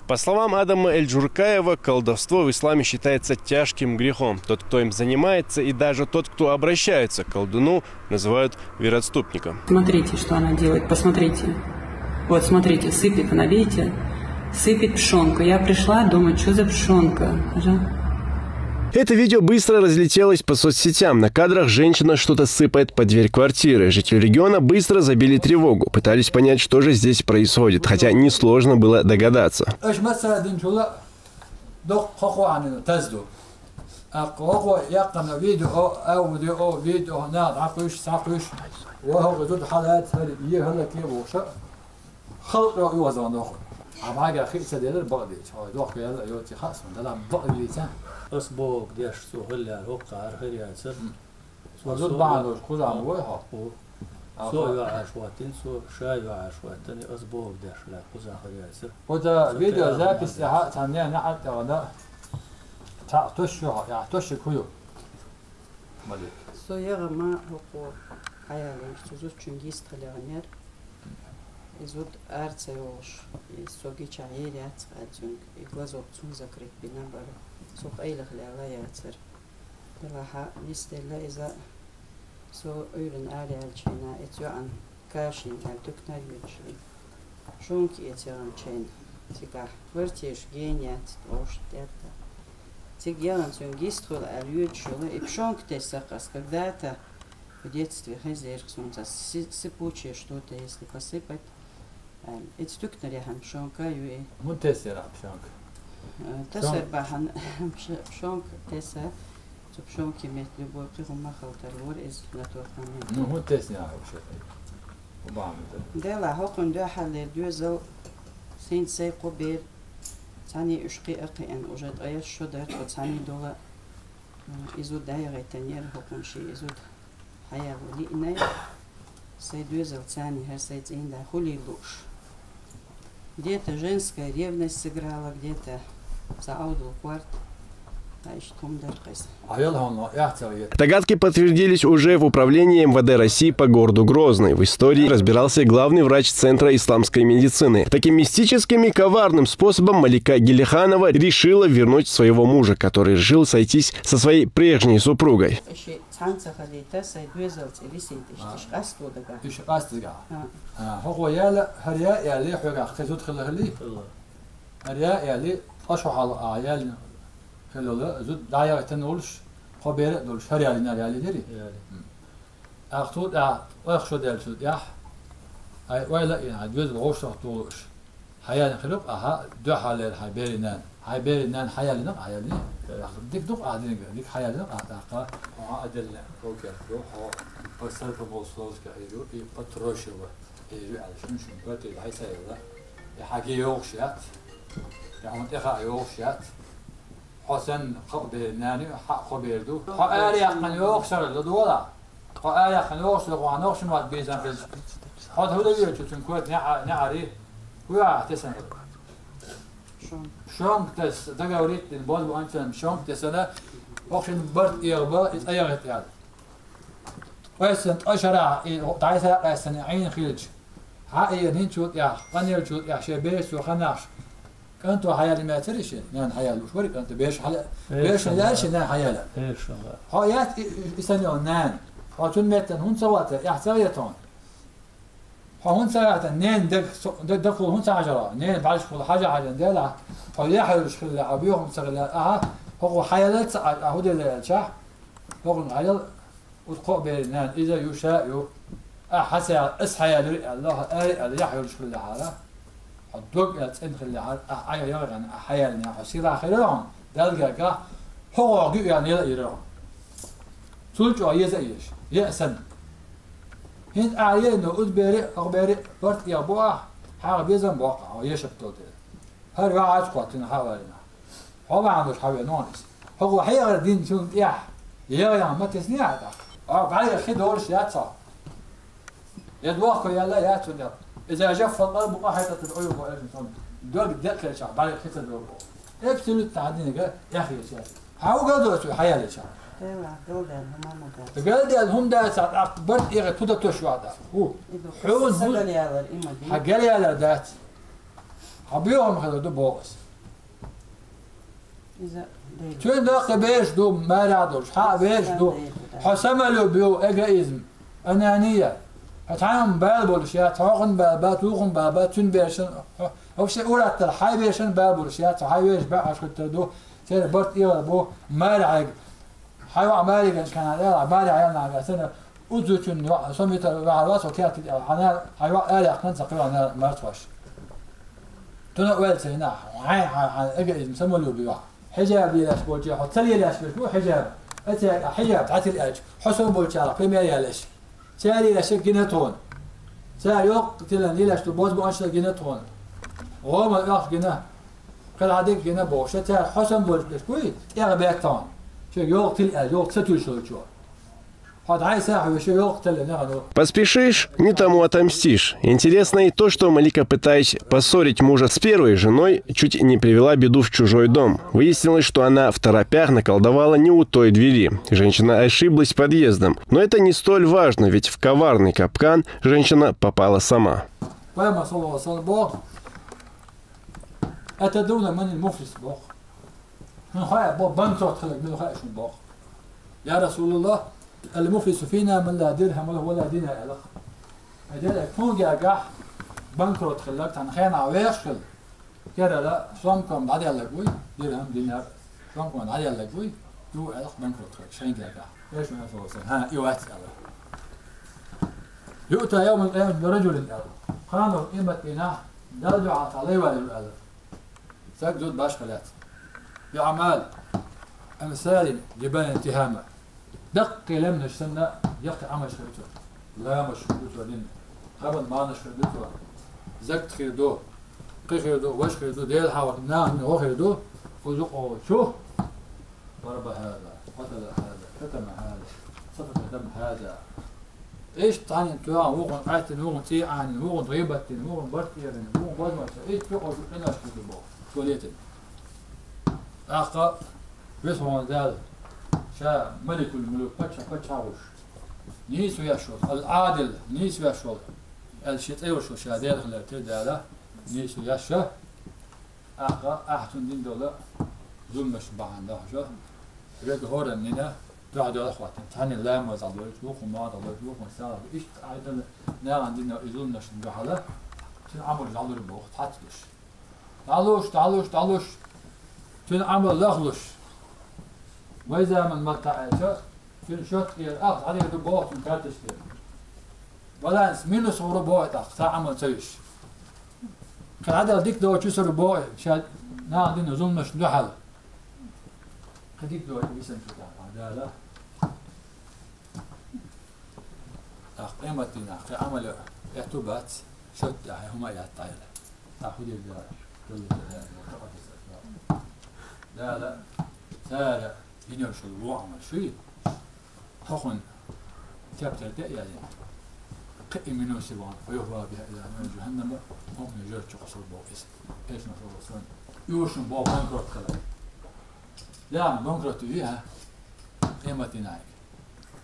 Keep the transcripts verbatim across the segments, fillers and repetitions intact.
По словам Адама Эль-Джуркаева, колдовство в исламе считается тяжким грехом. Тот, кто им занимается, и даже тот, кто обращается к колдуну, называют вероотступником. Смотрите, что она делает, посмотрите. Вот, смотрите, сыпет, она, видите, сыпет пшёнку. Я пришла, думаю, что за пшёнка? Уже Это видео быстро разлетелось по соцсетям. На кадрах женщина что-то сыпает под дверь квартиры. Жители региона быстро забили тревогу, пытались понять, что же здесь происходит, хотя несложно было догадаться. Аш масадин чула док хохо анина тазду. Ак хохо якана видео, аудио, видео на дакуш сакуш. Ва хохо тут халат хали е хала ке боша. Хал ро ювазан дох. Амага хи садер багди. Чой дох ке яла йоти хас дала багди ца. Ас бог деш су хилляр хоккар хиряцар. Ва тут бан дох кузан вой хо. Со юаш ватин, со ша юаш ватин, ас бог деш ла кузан хиряцар. Ота видео запись я ха тане на ат я да. Та то шо я то шо кую. Малик. Со ягъама хокъо хьаялеш, цу зуд чуьнгист хилягънер. И зуд арца йолуш, и со гича ер яц къацуьнг, и глазок цун закрыть бина бара. Со къайлах лела яцар. Дела хьа нисдела иза со уьйран ари алчена, и цуьан кашин ал тукнар ючли. Шонки и циган чен. Цигахь квартираш генят, тӀошта тӀетта. Цига ялан цуьнга йистхуьла аьлла йоьдуш йолу, и пшонка тесакъ ас, когда-то в детстве хезерх сунца сыпучие что-то, если посыпать, аьлла. Эца туькнарехьан пшонка ю и. ХӀун тесера пшонка? Тасар бахьан пшонка теса. Цу пшонки мет любой кхихума халтар вор из на тот момент. Ну, хӀун тесера вообще? Убамда. Дела хӀокхун дуьхьал лер доьзал син сай кхо бер. Цхьаний уьш кхиа кхиан уже тӀаеш шо дар тхо цхьаний дола. Изуд дайгӀайтан яра хӀокхун ши изуд хьаял лиънай. Сай доьзал цани хӀара сай цӀийнда хули лууш. Где-то женская ревность сыграла, где-то саудул кварт. Айш тхум дар кхайса. Дагадки подтвердились уже в управлении МВД России по городу Грозный. В истории разбирался главный врач Центра исламской медицины. Таким мистическим и коварным способом Малика Гелиханова решила вернуть своего мужа, который решил сойтись со своей прежней супругой. Цхьаьнца халийта сай доьзал цӀе висийта иштта иш къасто дага. Иш къасто дага. ХӀокхо яла хӀара я яли хьоьгахь кхин зуда хила хили. ХӀара я яли къа шо хьала а яли хилала зуда дӀаяхийтан волуш, кхо бера а долуш хӀара ялинара яли дери. Ахту тӀа ойх шо делчул тӀехь. Ай ойла а йина, хьан доьзал гӀовшах тухуш. Хьаяьллина хилуп ахьа дуьхьалера хьайн берийн нана. Хьайн берийн нана хьаяьллина, хьаяьллина. Дика ду-кх ахьа динарг, дика хьаяьллина ахьа тӀаккха. Хьо хьан а деллина, кокерт ду, хьо, хьо сарпа болу словска хьийзу, и патрушева хьийзу аьлла, шун-шун патри дӀай ца елла. И хьан ге йогӀуш яц, и хьуна тӀе хаа йогӀуш яц. Хьо санна кхаа берийн нана ю, хьан а кхо бер ду. Хьо ара яьккхина йогӀуш сара ду дола. Хьо ара яьккхина йогӀуш ду, хьо нохча мотт бийсан хилча. Хьо тхуна везачу цуьнан коьрта неӀа-, неӀари. ХӀун ю ахьа тесна? Шонка тесна, договорить дина, бозбуунчан шонка тесна, хӀокху шина барт эгӀаба, и цӀа ягӀита аьлла. Къоьссина ткъа шарахь, и дӀай-схьай къаьстина Ӏийна хилча, хьан а эгӀина хӀинцул тӀехь, къанъеллачул тӀехь шен бераш цо ханахьаш, кӀанто хьаяьлла мецара шен, нана хьаяьлла лууш вара кӀанто, бераш хьала-, берашна лаьара шен нана хьаяьлла. Хьо яц и, и, и санна йолу нана. Хьо цуьнан меттана хӀунда ца вацара, эхь ца вета хьуна? Хьо хӀунда ца гӀаьтта, ненан даг, со-, даг, дагахула хӀунда ца хьажара? Ненан бӀаьргашкахула хьажа-хьажа делахь, хьо яхь йолуш хилла, хьо боьхам ца хилла, ахьа, хӀокхо хьаяла ца Ӏаш, ахьа хӀун делла аьлча, хӀокхунна хьаяла, оцу кхаа берийн нана, иза ю, ша а ю, ахьа хьан ца яла, ас хьаяьллира аьлла, хьо ара аьлла, яхь йолуш хиллехьара, хьо дог аьлла цӀена хиллехьара, ахьа Ӏайха яхана, ахьа хьаяьллина, хьо сийлахь хир вара хьуна, Далла гергахь, хӀокхо гуьйъана яла а йира хьуна. Цул чӀогӀа еза а езаш, е а санна. ХӀинца ахьа еана, узбери, ахбери, барт эгӀа бу ахьа, хьагӀ безам боккху ахьа, ешап долу дела. ХӀара ваьӀац кхоттина хьа а варина. Хьо ваьхьанаш хьавеана вон иза. ХӀокхо хьегӀара дина цунна тӀехь, егӀа ян ма тесна ахьа тӀаккха. Ахьа бӀаьргах хи долуш яц хьо. Я дохко яьлла яц цунна. Иза жаффал къарбу къахьайтатал Ӏуюбу аьлла цунна. Дог декхарчахь бӀаьргах хи ца долу. Абсолютно хьан динага эхь еза яц. Хьан ву галдоцу хьан ялича? Дела, галден, хӀума ма дац. Галден, хӀума дац, а тӀаккха барт эгӀа туда тош вада. ХӀу. Хьуна хӀу. Сагал ялар, има ди. Хьан гал ялар дац. Хьан боьха хӀума хилар ду боху аса. Иза Дела. Цуьнан даккхий бераш ду, марехь долуш, хьан бераш ду. Хьо самолюбие, эгоизм, анания. Хьо цхьаьнна бала болуш яц, хьо хӀокхунна бала бац, вукхунна бала бац, цуьнан берашна, хьо, хьо вообще ур-атталла хьайн берашна бала болуш яц, хьо хьайн бераш баьӀаш хӀуьттур ду, церан барт эгӀар бу, марехь хьайга. Хьайн йоӀ марехь гаьнна кхаьнна аьлла, марехь аьлла нагахь санна, узучун йоӀ, со митар вахьар вац, со кертиг аьлла, хьан, хьайн йоӀ аьлла яьккхина ца кхоьгӀна марцхьош. Туна а ваьлла ца йина, хьайн, хьайн, хьайн эгоизм, самолюбие йохьу. Хьижаб лелаш болче, хьо ца лелаш берш бу хьижаб. Ацаьрга хьижаб дӀатилла аьлча, хьо сов болчарах пример ялаш. Цара лелаш гина тхуна. Цара йоккха тилан лелаш ду бозбуунчалла гина тхуна. ГӀомал оьхуш гина. Кхин хьан дика гина бохуш, цара хьо сов болчу берш буй, тӀегӀа беттахьуна. Шен йоккха тилла аьлла, йоккха ца туьйсуш йолчо. Хьо дӀайса хьоьжуш, йоккха тилла нехана. Поспешишь, не тому отомстишь. Интересно и то, что Малика, пытаясь поссорить мужа с первой женой, чуть не привела беду в чужой дом. Выяснилось, что она в торопях наколдовала не у той двери. Женщина ошиблась подъездом. Но это не столь важно, ведь в коварный капкан женщина попала сама. Пайхамар, саллаллаху алейхи ва саллям, боху, «Атадруна манил муфлис?» боху. Хьуна хаьа боху, банкрот хилларг мила хаьа шуна боху. «Я Расулаллах, ал-муфлису фина ман ла дирхам лаху ва ла динар», аьлла. Ай Дела, кхуьнан гергахь банкрот хилларг, цхьана хенахь вехаш хилла. Керла, сомко-м дӀаделларг вуй, дирхам, динар, сомко-м дӀаделларг вуй, ю аьлла банкрот хилларг, шайн гергахь. Эшна аьлла, хьан, и вац аьлла. «Юъта йовмал къиямати би ражулин», аьлла. Кхана къематдийнахь Далла дуьхьа цхьа лай валийла аьлла. Стаг зуда башха лаьцна. «Би аъмали амсали джибали Тихама». Даккхий лаьмнаш санна, яккхий Ӏамалш хир ду цо. Ламазаш хир ду цо дина. Хабан марнаш хир ду цо. Закат хир ду. Кхин хир ду, ваша хир ду, Дела хьалха нахана гӀо хир ду. Кхуза кхочу. Дараба хьаза, къатала хьаза, шатама хьаза, сафака дама хьаза. Иштта цхьанна тоьхна, вукхунна къаьстина, вукхунна цӀий Ӏанина, вукхунна гӀийбат дина, вукхунна барт эрина, вукхунна бозмача, иштта чӀогӀа къиношкахь ду боху, цо летина. ТӀаккха Веза хьуна Дала, ша Маликул-Мулук, паччахь, паччахь а вуш, нийса веш волу, ал-Ӏадил, нийса веш волу, аьлла шен цӀе йолуш волу ша Дела хилар тера Дала, нийса веш ша. ТӀаккха ахь цунна дина долу зуламаш бахьана дахьажо, верг хӀоранна дина дуьхьа дӀахӀоттийна. Цхьанна ламаз дӀадойтуш, вукхунна марха дӀадойтуш, вукхунна сагӀа, иштта Ӏайдина нахана дина и зуламашна дуьхьала, цуьнан Ӏамалш дӀалур боху, цхьацца луш. ДӀалуш, дӀалуш, дӀалуш, цуьнан Ӏамал лахлуш. Вай заман маттахь аьлча, цуьнан шот тӀера ахча дӀадийр ду боху цуьнан карточкера. Баланс минус гӀур боху тӀаккха, цхьа Ӏамал ца веш. Кхин хьадал дика доцуш висар боху, ша нахана дина зуламашна дуьхьал. Кхин дика доцуш висанчу тӀаккха Дала. ТӀаккха къематдийнахь кхин Ӏамал а этту бац, шот тӀехь хӀума а яц дӀаяла. ТӀаккха хӀун дийр дара? Дала, цара йинарш йолу вон Ӏамал шуй? ХӀокхунна тептар тӀе а яьллина, кхин а минусе вахана, фа юхва биха ила нари джаханнама, хӀокхунна жоьжахати чу кхуссур боху иза. Эшна хӀора сан. Юшун боху банкрот хилар. Дала банкрот ю, а? Къематдийнахь.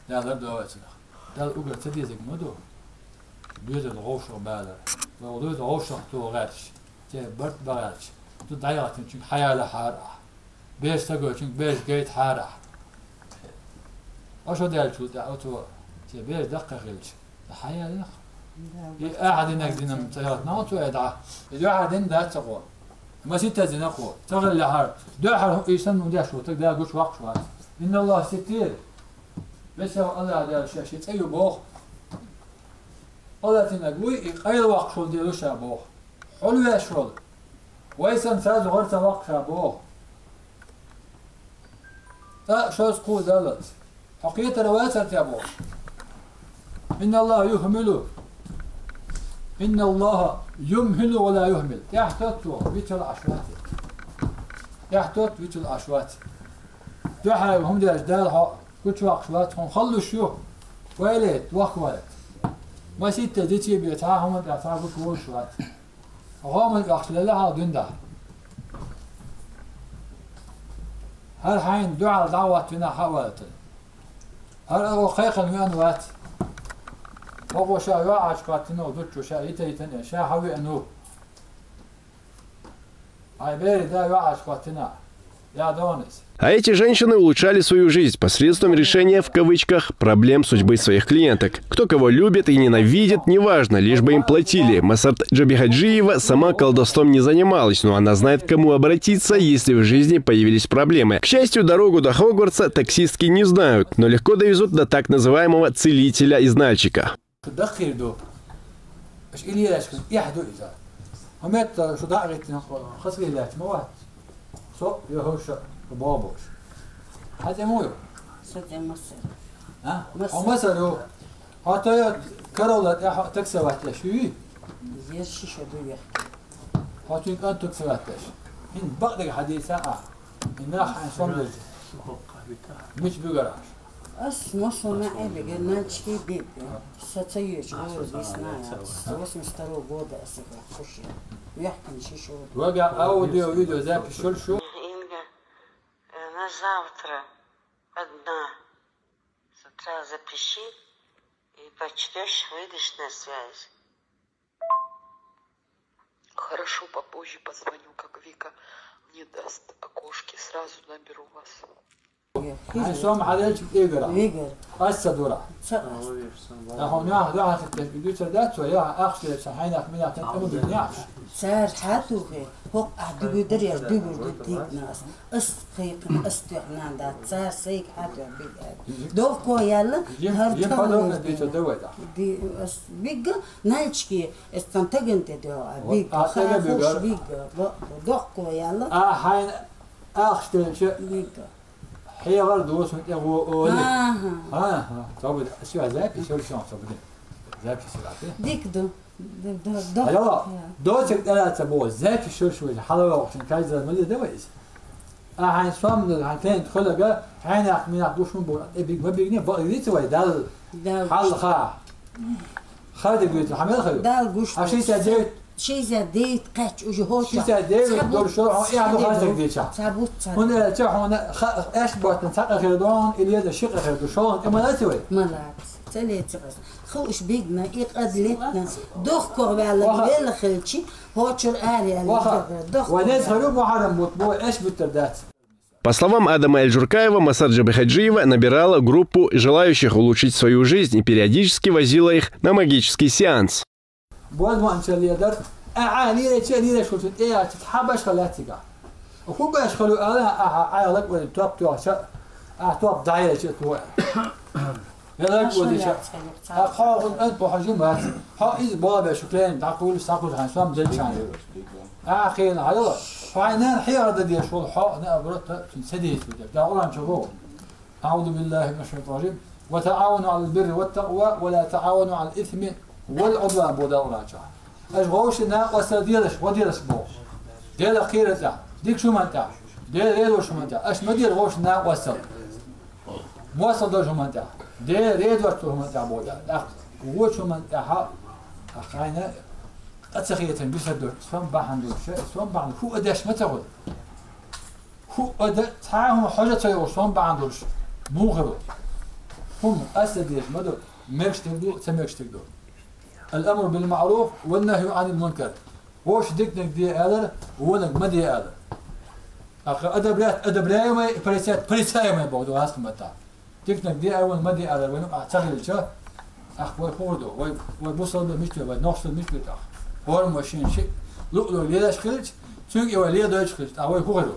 Дала лардойла цунах. Дала угар ца дезарг ма ду. Доьзал гӀовшах балар. Вай доьзал гӀовшах тоха гӀерташ, церан барт бан гӀерташ, цу дӀаяхийтинчуьнга хьаялахьара ахь. Бераш ца гойтучуьнга бераш гайтахьара ахь. Ткъа шо даьллачул тӀаьхьа оцо, церан бераш даккхий хилча, хьаялахь. И ахьа динарг динарг ца яхийтина оцо, ай дӀа. И дуьхьал дина дац ца кхо. Маситтаза дина кхо. Ца хилла лаьхьара. Дуьххьара хӀун ийсан хӀун деш ву, таг Дала гучувоккхуш вац. Инна Аллаха ситтир. Весел Аллах Дала ша шен цӀе ю боху. Аллах динарг вуй, и къайлавоккхуш волу Дела ша боху. Хьулвеш волу. Вай санна цаьрца гӀар ца ваккха ша боху. ТӀаккха шозза кхузза даллалц. Хьо кхетар вацара те боху? Инна Аллаха юхмилу. Инна Аллаха юмхилу ва ла юхмил. ТӀаьхьатотту, виччал Ӏаш вац. ТӀаьхьатотту, виччал Ӏаш вац. Дуьхьал хӀума деш Дала хьо гучувоккхуш вац, хьуна халлуш ю. Вайлет, вахвайлет. Маситта дичи бе цхьа хӀума тӀехь цхьа гучуволуш вац. ГӀоман ахча лелла хьал дуьнда. ХӀара хьайна дуьхьал дӀа а вац вина хьа а ваьлла. ХӀара агӀо кхайкхина веана вац. ХӀокхо ша йоӀ Ӏачу хаттина ву, дуччо ша йита-йитан а, ша хьан веана ву. Ай, бери, да, вяаш хватина. Я донес. А эти женщины улучшали свою жизнь посредством решения, в кавычках, проблем судьбы своих клиенток. Кто кого любит и ненавидит, неважно, лишь бы им платили. Масарт Джабихаджиева сама колдовством не занималась, но она знает, к кому обратиться, если в жизни появились проблемы. К счастью, дорогу до Хогвартса таксистки не знают, но легко довезут до так называемого целителя из Нальчика. Даххир ду. Аш илияш кыз яхду иза. Хамет шу дагъит хасгилат мават. Со я хоша бобош. Хатя мою. Сатя масар. А? Масар. О масар ю. Хата я каролат я таксават я шуи. Ер шиша ду я. Хатин кан таксават я. Ин бакъдак хадиса а. Инах ан сомдер. Мич бугараш. Ас мосона эбиге начки биг. Сацаюч гор весна. Восемьдесят второго года ас хуши. Яхтин шишо. Вага аудио, видео запись шул шу. Инга, э, на завтра одна с утра запиши и почтёшь, выйдешь на связь. Хорошо, попозже позвоню, как Вика мне даст окошки, сразу наберу вас. Ай сом хадалчик игра. Игра. Ас садура. Ца. Ахо нах да хатта идуца да цо я ахши са хайнах минах та аму дня. Цар хатухе, хок а дугу дыр я дугу дыр дик нас. Ас хайкын ас тюхнан да цар сайк хату биг. Дов ко яла. Ем, хар ем подобно там дича давай да. Ди ас биг. Нальчики, эстан тегенте де, а, вот, биг, а, ха, теге биг, хуш а, биг, бо-, дохко яла. А, хайн, ахштелче. Биг. Хевар дос мет эго оли. Аха. Аха, тобу, сюа запись, сюа запись, сюа запись. Дик ду. Ду, ду, ду. Алло, я. До цик дала цабо, запись, сюа, сюа, халава, очень, каждый раз мы давай. А хайн сом, ну, хайн тен, холага, хайн ах, мина, душман бу, э, биг, биг, не, бо, видите, вай, дал. Дал. Халха. Хадик виту, хамел хаю. Дал гуш. А шестьдесят девять? Шестьдесят девять кач уже хоча. Шестьдесят девять дор шо, он я до хадик вича. Сабут, сабут. Он, э, ча, он, ха, эш бот, на цака хирдон, или это шика хирдон, шо он, эмалати вай. Малат. Целе цигас. Хуш бигна, и кадлетна. Дох корвала, вела хилчи, хочур ари, ари. Дох. Ванес хару мухарам бут, бо эш бутер дат. По словам Адама Эль-Джуркаева, Масар Джабихаджиева набирала группу желающих улучшить свою жизнь и периодически возила их на магический сеанс. Боз ман чалиадар, а, а, лире че, лире шо чут, э, а, чут, хабаш халатига. Хубаш халу ала, а, а, а, лак вали топ топ, а, топ дайре че, то. Велак води ша. А хо гун ан по хажим бат. Хо из бола бе шуклен, дакул, сакул, хан, сом, дел чан. А хин хало. Файнан хига да деш, вол хо, на, оборот, садис, да, уран чого. أعوذ بالله من الشيطان الرجيم. وتعاونوا على البر والتقوى ولا تعاونوا على الإثم والعدوان, бо да уран ча. Аш гоши на осал делаш, во делаш бо. Дела кирата, дик шуманта. Дела редо шуманта. Аш мадир гоши на осал. Мосал дор шуманта. Де редо шуманта бо да. Ах, во шуманта ха. Ахайна. Ацахиятан бисадор. Сом бахан дор. Сом бахан. Ху адаш матагол. Ху ада цхьа хӀума хьожа ца йолуш сом бахьана долуш муха ду? ХӀума аса деза ма ду, мегаш дерг ду, ца мегаш дерг ду. Ал-амру бил маъруф ва нахью анил мункар. Вовшах диканиг де алар, вониг ма де алар. Аха одобрять одобряемое, порицать порицаемое боху ду гӀазкхийн маттахь. Диканиг де а, вон ма де алар, вайн а ца хилча, ахь вай хӀур ду, вай, вай бусалба мича, вай нохчалла мича тӀаккха. ХӀор машин ши, луъ-луъ лелаш хилча, цуьнга и вай ледойтуш хилча, тӀаккха вай хӀур ду.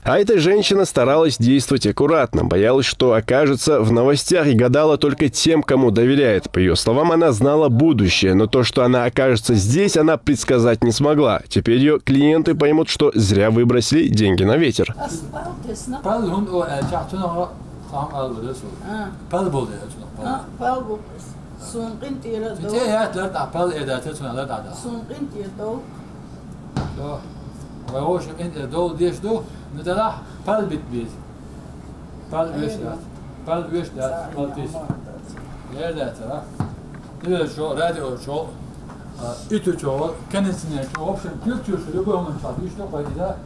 А эта женщина старалась действовать аккуратно, боялась, что окажется в новостях, и гадала только тем, кому доверяет. По её словам, она знала будущее, но то, что она окажется здесь, она предсказать не смогла. Теперь её клиенты поймут, что зря выбросили деньги на ветер. Пал хӀунда о аьлча, цунах цхьа хӀума ала веза суна. А. Пал болу де цунах пал. А, пал бу. Сун къинтӀера Цу дов. ТӀе яц лар тӀа пал э дац, цунах лар тӀа дац. Сун къинтӀера дов. До. Вай вовшийн къинтӀера дов деш ду, ну делахь пал бит беза. Пал веш дац. Пал веш дац, пал тис. Лер дац, а? Телевизор чохь, радио чохь, а, иту чохь, кондиционер чохь, в общем, чуьра-чуьра шу любой хӀуманчохь дуьйцуш ду, кхойкхийда,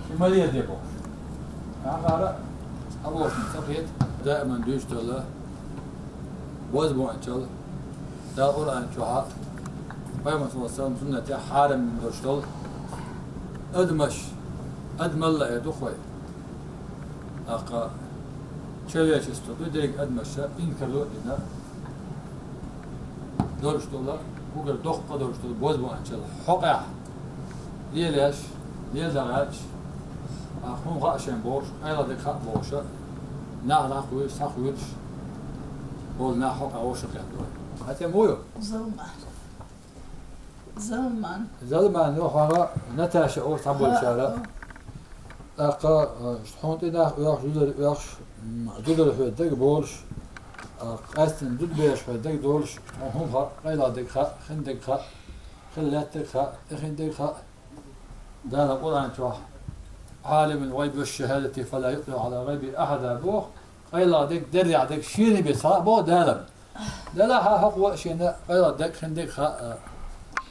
и ма леладе бохуш. Ахара а вовшийн ца кхета, даиман дуьйцуш долу, бозбуунчалла, Дала Къуръан чохь а, Пайхамар саллаллаху алейхи ва саллям суннатехь хьарам долуш долу. Адамаш, адамалла э духой. Акъа, человечество, ду дег адамаша инкарло дина. Дорш дола, угар дохка дорш дола, боз бу анчал, хокъя. Лелеш, лел дарач. А хун ха шен борш, айла де ха боша. Нах нах уйш, сах уйш. Ол нах хокъя оша кядуа. Хате мую? Зулма. Залман. Залман, йо, хара Наташа о, табул шара. Акъа, хонти нах уяхш, зудер уяхш, зудер хведдаг болш. Къастин зуд беш хведдаг долш. Хун ха, къайла дег ха, хин дег ха, хиллат дег ха, эхин дег ха. Дала Къуръан чох. عالم الغيب والشهادة فلا يظهر على غيبه أحدا бох. Къайла дег, дерря дег, шири бе ца бо Дала. Дала ха хокъ ва шена, къайла дег, хин дег ха, а,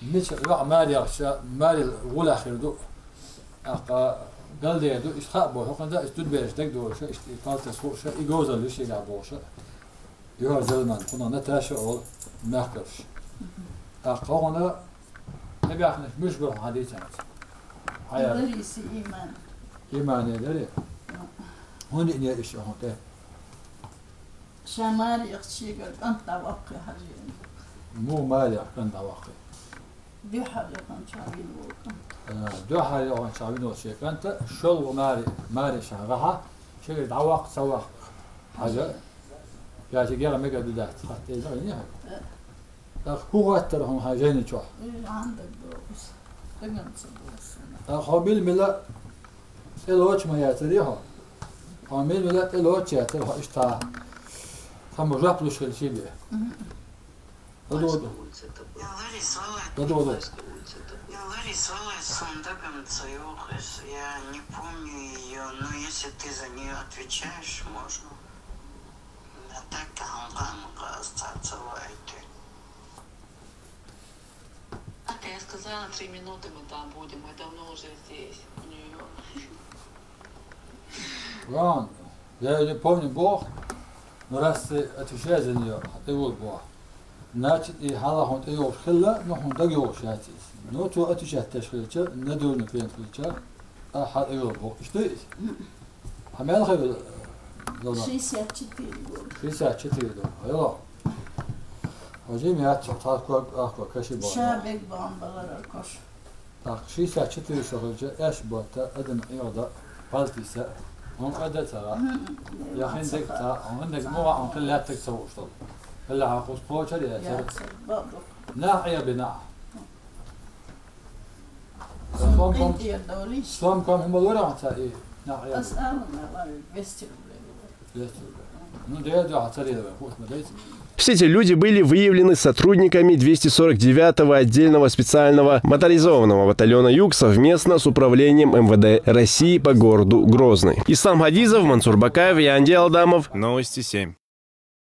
мич ва мари яхша, мари гула хир ду. Акъа, галде ду, иш ха бо, хокъан да, иш дуд берш дег ду, ша, иш палта су, ша, и гоза лиш ига бо, ша. Йо, Залман, хуна Наташа ол, махкарш. Акъа, хуна, набяхнеш миш бо хадис анц. Хая. Дариси иман. Иман е дари. Хуни не иш хонте. Ша мари яхчига кӀант давакъи хьажин. Му мари яхчига кӀант давакъи. Дуьхьал яхан чавин вокъан. Э, дуьхьал яхан чавин вокъан кӀанта, шол мари, мари ша гӀаха, шегир давакъ, савакъ. Хьажа. Я чи гера мега дудац, хатте да не. Э. Так, ху гаттар хун хьажени чох. Э, андак догус. Даган цу догус. Так, хобил мила Тӏе лоч ма яцар йо. Хьо мел мела тӏе лоч яцар, хьо иштта. Хьо мо жоп луш хилчи бе. Мгм. Дадо, дадо. Я Лариса Валерьевна. Дадо, дадо. Я Лариса Валерьевна, Сандаган Цаюхис, я не помню её, но если ты за неё отвечаешь, можно. А так-то он там остаться в этой. А ты сказала, три минуты мы там будем, мы давно уже здесь, у неё. Ладно, я не помню, Бог, но раз ты отвечаешь за неё, а ты вот Бог. Значит, и хала хун ты ёж хилла, но хун даг ёж шатис. Но то отвечать ты шхилча, на дурный клиент шхилча, а хал и ёж Бог. Что есть? Хьа мел хевел, Золдан? Шестьдесят четыре года. Шестьдесят четыре года. Айла. Хожим я цо тхар ког, ах, ког, каши бо. Шабек бан балар кош. Так, шестьдесят четыре шо хожа, эш бота, адан иода, палтиса. Он ада цара. Мгм. Я хин дек та, он дек муга, он хиллат дек цо уштол. Хилла хакус почар я цара. Я цара, бабу. Нах я бина. Сом ком, сом ком хумалора ца и на я. Ас ам на вести рублей. Двести рублей. Ну, да, да, цари да, хуш ма дайте. Все эти люди были выявлены сотрудниками двести сорок девятого отдельного специального моторизованного батальона «Юг» совместно с управлением МВД России по городу Грозный. Ислам Хадизов, Мансур Бакаев, Янди Алдамов. Новости семь.